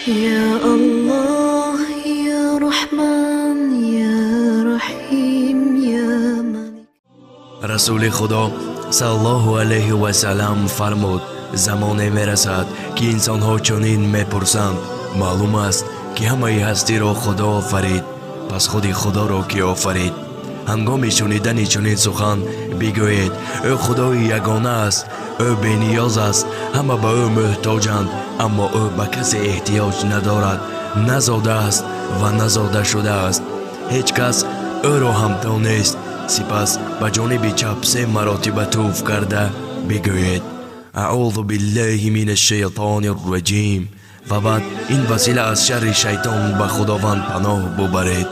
يا الله يا رحمن يا رحيم يا ملك. Расули Худо саллаллоҳу алайҳи васалам фармуд: замоне мерасад, ки инсонҳо чунин мепурсанд: маълум аст, ки ҳамаи ҳастиро Худо офарид, пас худи Худоро кӣ офарид? Ҳангоми шунидани чунин сухан бигӯед: ӯ Худои ягона аст, ӯ бениёз аст, ҳама ба ӯ муҳтоҷанд, аммо ӯ ба касе эҳтиёҷ надорад, назодааст ва назода шудааст, ҳеҷ кас ӯро ҳамто нест. Сипас ба ҷониби чап се маротиба туф карда бигӯед: аъузу биллаҳи мин ашшайтони рраҷим, ва баъд ин васила аз шарри шайтон ба Худованд паноҳ бубаред.